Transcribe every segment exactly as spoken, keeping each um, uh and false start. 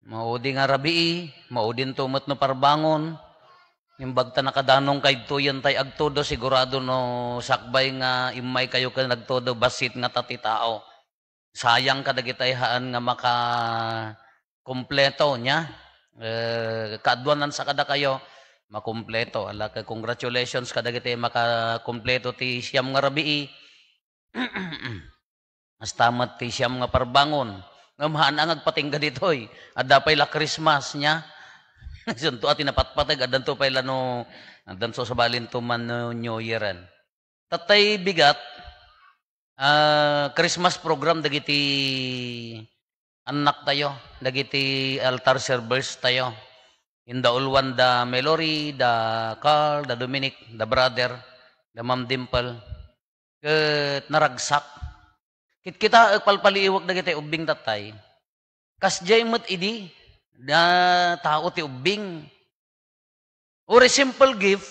Maudi nga rabii, maudinto met no parbangon. Imbag ta nakadanong kayto, yan tay agtudo, sigurado no sakbay nga immay kayo ken nagtudo, bassit nga ta ti tao. Sayang kadagitay haan nga makakumpleto niya. Eh, kaaduanan sa kadakayo, makumpleto. Ala, kay congratulations kadagitay makakumpleto ti siyam nga rabii. Hasta met ti siyam nga parbangon. Ngem haan nga agpatingga ditoy. Adda pay la Christmas niya. Sunto a ti napatpateg, addanto pay la no, addanto sabali to man no New Year-en. Tatay bigat, ah, Christmas program dagiti annak tayo, dagiti altar servers tayo. Inda ulwan da Melory, da Carl, da Dominic, da brother, da Ma'am Dimple. Ket naragsak. Kitkitaek, palpaliiwek dagiti ubbing tatay. Kasdiay met idi, da tao ti ubbing. Uray simple gift,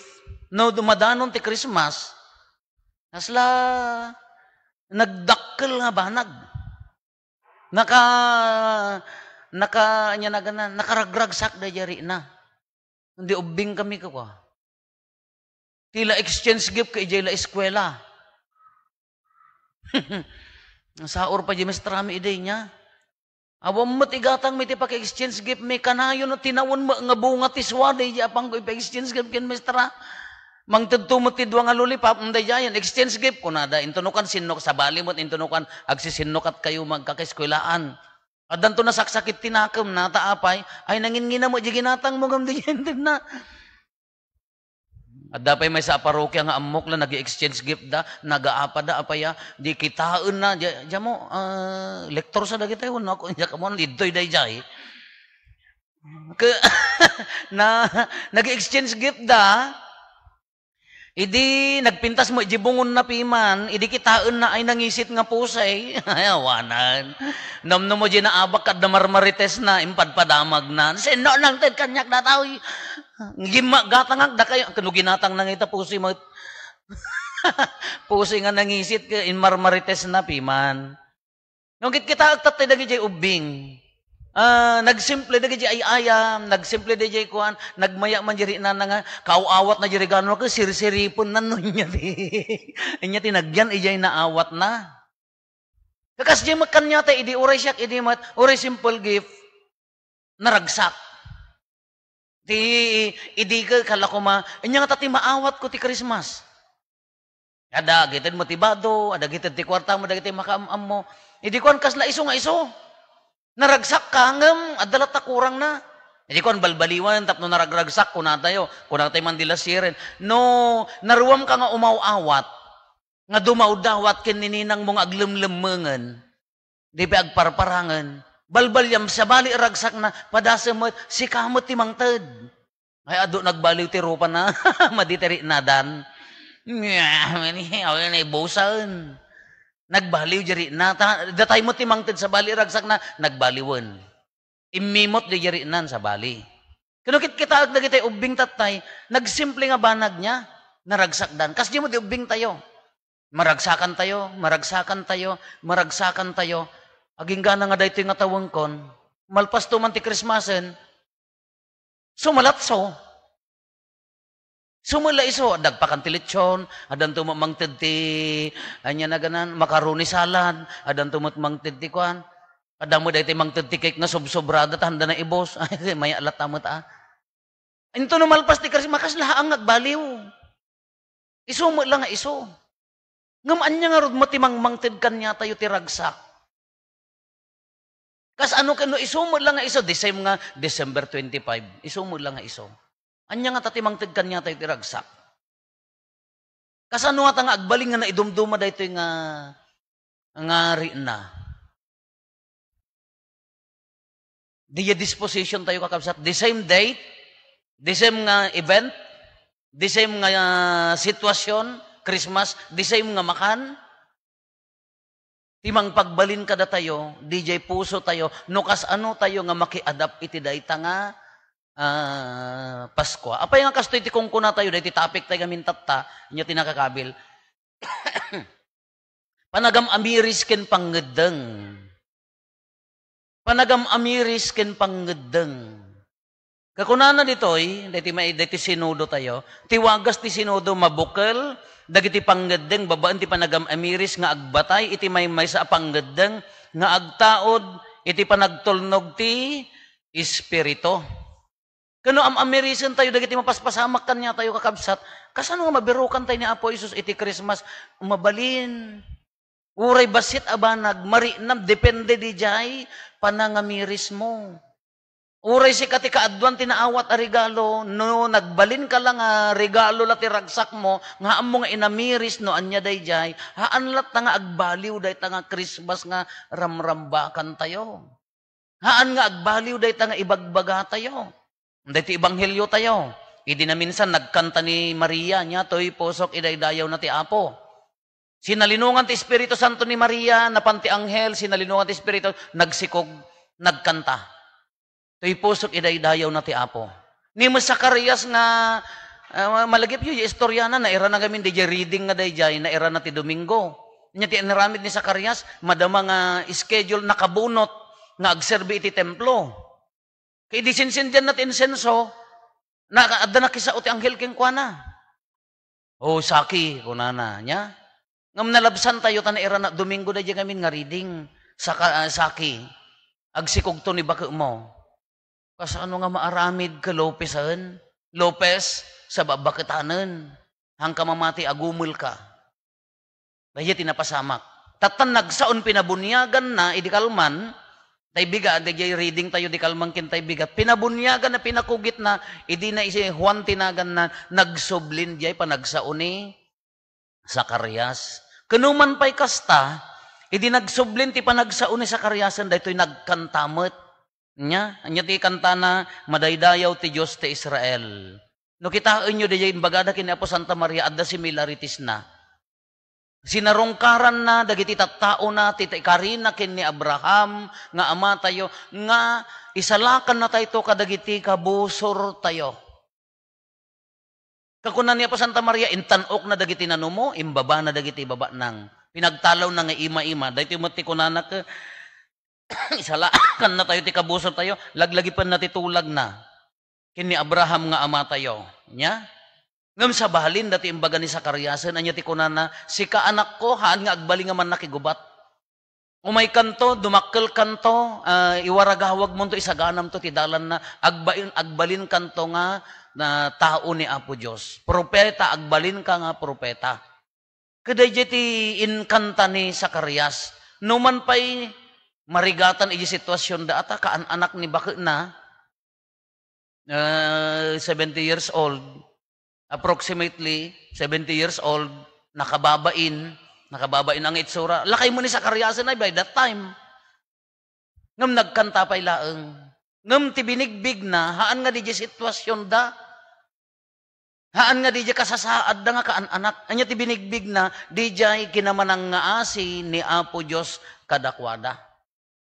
no dumadanon ti Christmas, kasla nagdakkel nga banag. Naka-, naka-, ania nagana, nakaragragsak daydiay rikna. Di ubbing kami, kua. Ti la exchange gift ket idiay la eskuela. Nasaur pay di maestrami idi nia. Awan met igatangmi ti paki-exchange giftmi, kanayon no tinawen met nga bunga ti suade idi apanko ipa-exchange gift ken maestra. Mangtedto met ti dua nga lollipop, mm, daydiayen, exchange gift, kunada. Intonokan sinno, sabali met, intonokan, agsisinnokat kayo, magkakaeskuelaan. Addanto nasaksakit ti nakemna, ta apay, ay, nanginngina met di ginatangmo, ngem di intedna. Adda pay maysa a parokia nga ammok la, nag-exchange gift da, nagaapada, apay a, di kitaenna, dia, diamo, ah, lektor sa dagiti, wenno ako, diak ammo, didtoy daydiay. Ke-, na, nag-exchange gift da, idi nagpintas met di bungonna piman, idi kitaenna ay nangisit nga pusi. Ay, awanan. Namnamo di naabak kad namarmaritesna, impadpadamagna. Sinno nangted kaniak dataw? Gimma-, gatangak dakayo. Kano ginatangna nga ita pusi met. Pusi nga nangisit ket inmarmaritesna piman. No, kitkitaek tattay dagidiay ubbing. Ah, nagsimple dagidiay ay-ayam, nagsimple dagidiay kuan, nagmaya man di riknana nga, kaaw-awatna di regalo ket sirsiripenna no ania ti, ania ti nagyan idiay naawatna. Kakas di met kaniata, idi uray siak, idi met, uray simple gift, naragsak. Ti, idi ka, kala koma, ania ngata ti maawatko ti Christmas? Adda gited mo ti bado, adda gited ti kuarta mo, dagiti makaam-ammo. Idi kuan, kasla isu nga isu. Naragsak ka, ngem adda latta kurangna. Idi kuan, balbaliwen, tapno naragragsak, kunatayo, kunatayo man di la siren. No, naruam ka nga umaw-awat, nga dumawdawat ken nininangmo nga aglemlemmengen, di pay agparparangen, balbaliam, sabali ragsakna, padasem met, sika met ti mangted. Ay, adu nagbaliw ti rupana, madi ti riknadan. Nya, mani, awan na ibusaen. Nagbaliw di rikna, ta, datay met ti mangted sabali ragsakna, nagbaliwen. Immimot di riknan, sabali. Kano kitkitaek dagiti ubbing tattay, nagsimple nga banag nia, naragsakdan. Kas di mo di ubbing tayo. Maragsakan tayo, maragsakan tayo, maragsakan tayo. Aginggana nga daytoy nga tawengkon, malpas to man ti Christmasen, sumalatso. Sumala isu, adda agpakan ti lechon, addanto met mangted ti, ania naganan, macaroni salad, addanto met mangted ti kuan. Adda met daytoy mangted ti cake nga sobsobrada, ta handa na ibus. Ay, maya latta met, ah. Into no malpas ti Christmas, kasla haan nga agbaliw. Isu met la nga isu. Ngem ania ngarud met ti mangmangted kaniatayo ti ragsak? Kasano ken no isu met la nga isu, the same nga December twenty-five, isu met la nga isu. Ania ngata ti mangted kaniatayo ti ragsak? Kasano ngata nga agbalin nga naidumduma daytoy nga, nga rikna? Diay disposition tayo, kakabsat. The same date, the same nga event, the same nga, ah, sitwasyon, Christmas, the same nga makan. Ti mangpagbalin kadatayo, diay puso tayo, no kasano tayo nga maki-adapt iti dayta nga, ah, Paskua. Apay nga kastoy ti kunkunatayo, daytoy topic tayo ngamin tatta, ania ti nakakabil. Panagam-amiris ken pangngeddeng. Panagam-amiris ken pangngeddeng. Kakunana ditoy, daytoy may, daytoy sinodo tayo, ti wagas ti sinodo mabukel dagiti pangngeddeng babaen ti panagam-amiris nga agbatay iti maymaysa a pangngeddeng nga agtaud iti panagtulnog ti Espiritu. Ken no am-amirisen tayo dagiti mapaspasamak kaniatayo, kakabsat, kasano nga mabirukan tayo ni Apo Jesus iti Christmas? Mabalin. Uray bassit a banag, marinam, depende didiay panangamirismo. Uray sika ti kaaduan ti naawat a regalo, no nagbalinka la nga regalo la ti ragsakmo, nga ammo nga inamiris no ania daydiay, haan latta nga agbaliw dayta nga Christmas nga ramrambakantayo. Haan nga agbaliw dayta nga ibagbagatayo. Daytoy ebanghelio tayo. Idi naminsan, nagkanta ni Maria, nia, "Toy pusok, idaydayawna ti Apo." Sinalinongan ti Espiritu Santo ni Maria, napan ti anghel, sinalinongan ti Espiritu, nagsikog, nagkanta. "Toy pusok, idaydayawna ti Apo." Ni Zacarias nga, ah, malagipyo, yung istorya na, nairana ngamin, didiay reading nga daydiay, nairana ti Domingo. Nia ti inaramid ni Zacarias, madama nga schedule, nakabunot nga agserbi iti templo. Kay idi sinsindianna ti insenso, na, adda nakisao ti anghel kenkuana. "O, saki," kunana, nia? "Ngem nalabsantayo ta nairana Domingo daydiay ngamin nga reading. Saka, ah, saki, agsikogto ni baketmo." "Kasano nga maaramidka, Lopez, en? Lopez, sa babbaketanen. Haanka mamati, agumelka." Daydiay ti napasamak. Tattan nagsaon, pinabuniaganna idi kalman, tay biga, daydiay reading tayo di kalman ken tay biga, pinabuniaganna, pinakugitna, idi na isi Juan ti naganna, nagsublin diay panagsao ni Zacarias. Ken no man pay kasta, idi nagsublin ti panagsao ni Zacariasen, daytoy nagkanta met. Nia, ania ti kantana, "Madaydayaw ti Dios ti Israel." No kitaenyo, daydiay imbagada ken ni Apo Santa Maria, adda similarities na. Sinarungkaranna dagiti tattaona ti, ti karina ken ni Abraham nga amatayo nga isalakannatayto kadagiti kabusortayo. Kakuna ni Apo Santa Maria, intan-okna dagiti nanumo, imbabana dagiti babanang. Pinagtalawna nga ima-ima. Daytoy met ti kunana ket, isalakannatayo ti kabusortayo, laglagipenna ti tulagna ken ni Abraham nga amatayo. Nia? Ngem sabalin daytoy imbaga ni Zacariasen, ania ti kunana, "Sika, anakko, haan nga agbalin nga mannakigubat. Umaykanto, dumakkelkanto, ah, iwaragawagmonto, isaganamto ti dalanna, agbain-, agbalinkanto nga, na tao ni Apo Dios. Propeta, agbalinka nga propeta." Kadaydiay ti inkanta ni Zacarias. No man pay marigatan iti situasionda, ata, kaan-anak ni baketna, ah, seventy years old, approximately seventy years old, nakababain, nakababain ang itsura. Lakay mo ni Zacariasen ay by that time. Ngem nagkanta pay laeng. Ngem ti binigbigna, haan nga didiay situasionda. Haan nga didiay kasasaadda nga kaan-anak. Ania ti binigbigna, didiay kinamanangngaasi ni Apo Dios kadakuada.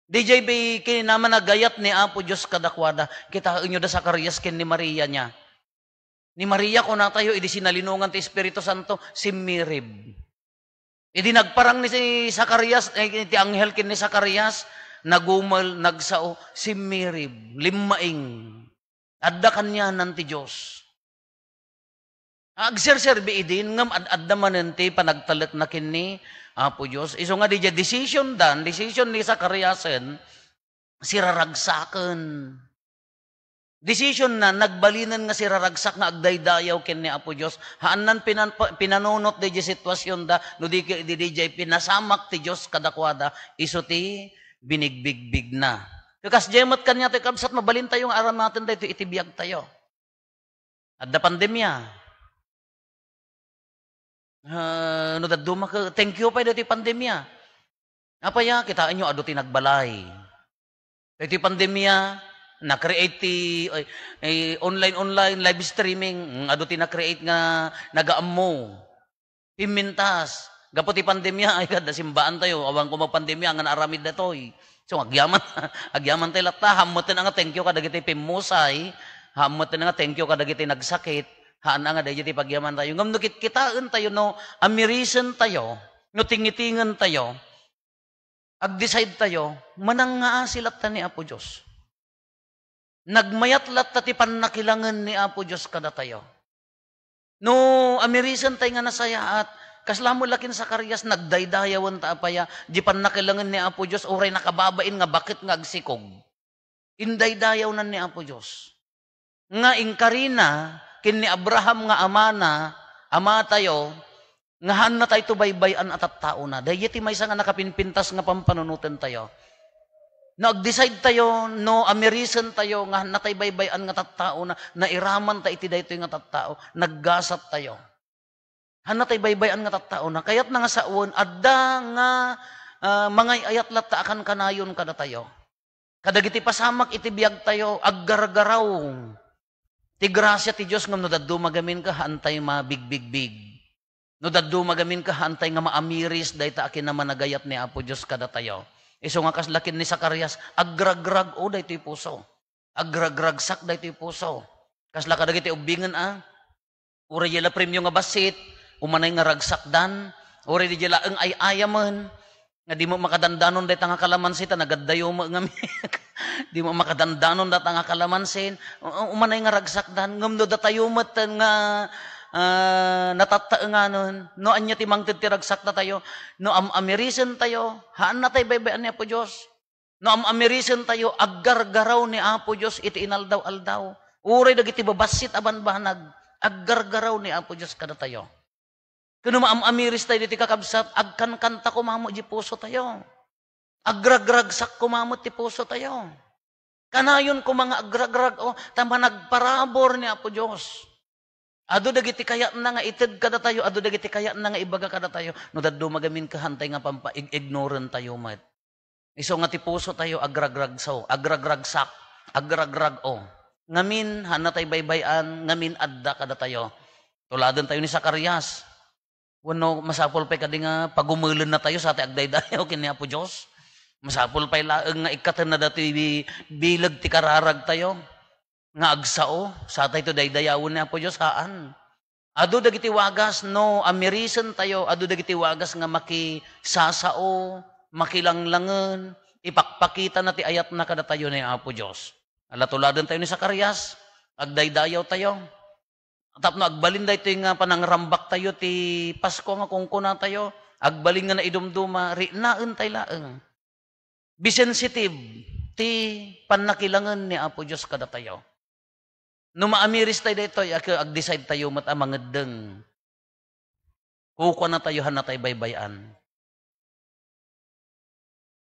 Didiay bi-, kinamanagayat ni Apo Dios kadakuada. Kitaenyo da Zacarias ken ni Maria nia. Ni Maria, kunatayo, idi sinalinongan ti Espiritu Santo, simmirib. Idi nagparang ni Zacarias, eh, ti anghel ken ni Zacarias, nagumel, nagsao, simmirib, limmaing. Adda kanianan ti Dios. Agserserbi idin, ngem ad-adda manen ti panagtalekna ken ni Apo Dios. Isu nga didiay decision dan, decision ni Zacariasen, siraragsaken. Decision na, nagbalinen nga siraragsak nga agdaydayaw ken ni Apo Dios. Haannan pinan-, pinanunot didiay situasionda, no di, di, didiay pinasamak ti Dios kadakuada, isu ti binigbigbigna. Kasdiay met kaniatayo, kabsat, mabalintayo nga aramaten daytoy iti biagtayo. Adda pandemia. Ah, no dadduma ket, thank you pay daytoy pandemia. Apay a, kitaenyo, adu ti nagbalay. Daytoy pandemia, na-create ti, ay, ay, online, online, live streaming. Mm, adu ti na-create nga nagaammo. Pimmintas. Gapu ti pandemia, ay, kada simbaantayo, awan ko mapandemia, nga naaramid datoy. So, agyaman, agyaman tayo latta, hammeten nga thank you kadagiti pimmusay, hammeten nga thank you kadagiti nagsakit, haan nga daydiay ti pagyamantayo. Ngem no kitkitaentayo, no amirisentayo, no tingitingentayo, Ag-decide tayo, manangngaasi latta ni Apo Dios. Nagmayat latta ti pannakilangen ni Apo Dios kadatayo. No amirisen tay nga nasayaat, kasla met la ken Zacarias, nagdaydayawen ta apaya, di pannakilangen ni Apo Dios, uray nakababain nga baket nga agsikog. Indaydayawnan ni Apo Dios. Nga inkarina ken ni Abraham nga amana, amatayo, nga haanna tayto baybay-an a tattaona. Daydi ti maysa nga nakapinpintas nga pampanunotentayo. No ag-decide tayo, no amirisen tayo nga haanna tay baybay-an nga tattaona, nairaman ta iti daytoy nga tattao, naggasat tayo. Haanna tay baybay-an nga tattaona. Kayatna nga sawen, adda nga, ah, mangay-ayat latta a kankanayon kadatayo. Kadagiti pasamak iti biagtayo, aggargaraw ti grasia ti Dios ngem no dadduma gamin ka, haantay mabigbigbig. No dadduma gamin ka, haantay nga maamiris dayta a kinamanagayat ni Apo Dios kadatayo. Isu nga kasla ken ni Zacarias, agragrag-o daytoy puso. Agragragsak daytoy puso. Kasla kadagiti ubbingen a, uray diay la premio nga bassit, umanay nga ragsakdan, uray diay laeng ay-ayamen, nga di met makadandanon dayta nga kalamansi ta nagaddayo met ngamin. Di met makadandanon dayta nga kalamansin, u-, umanay nga ragsakdan, ngem no datayo met nga, ah, natattaenganon, no ania ti mangted ti ragsak datayo, no am-amirisen tayo, haanna tay baybay-an ni Apo Dios. No am-amirisen tayo, aggargaraw ni Apo Dios iti inaldaw-aldaw. Uray dagiti babassit a banbanag, aggargaraw ni Apo Dios kadatayo. Ken no maam-amiris tayo diti kakabsat, agkankanta koma met di puso tayo. Agragragsak koma met ti puso tayo. Kanayon koma nga agragrag-o, ta managparabur ni Apo Dios. Adu dagiti kayatna nga ited kadatayo, adu dagiti kayatna nga ibaga kadatayo. No dadduma gamin ka, haantay nga pampa-, ig-, ignorant tayo met. Isu nga ti puso tayo agragragso, agragragsak, agragrag-o. Ngamin, haanna tay baybay-an, ngamin adda kadatayo. Tuladen tayo ni Zacarias. Wenno, masapul pay kadi nga pagumelenna tayo sa ti agdaydayaw ken ni Apo Dios. Masapul pay laeng nga ikkatenna datoy bi-, bileg ti kararag tayo nga agsao, sa tayto daydayawen ni Apo Dios, haan. Adu dagiti wagas no amirisen tayo, adu dagiti wagas nga makisasao, makilanglangen, ipakpakitana ti ayatna kadatayo ni Apo Dios. Ala, tuladen tayo ni Zacarias, agdaydayaw tayo. Tapno agbalin daytoy nga panangrambak tayo ti Pasko nga kunkuna tayo, agbalin nga naidumduma, riknaen tay laeng. Be sensitive ti pannakilangen ni Apo Dios kadatayo. No maamiris tayo daytoy, ag-, ag-decide tayo met a mangeddeng. Kukuana tayo, haanna tay baybay-an.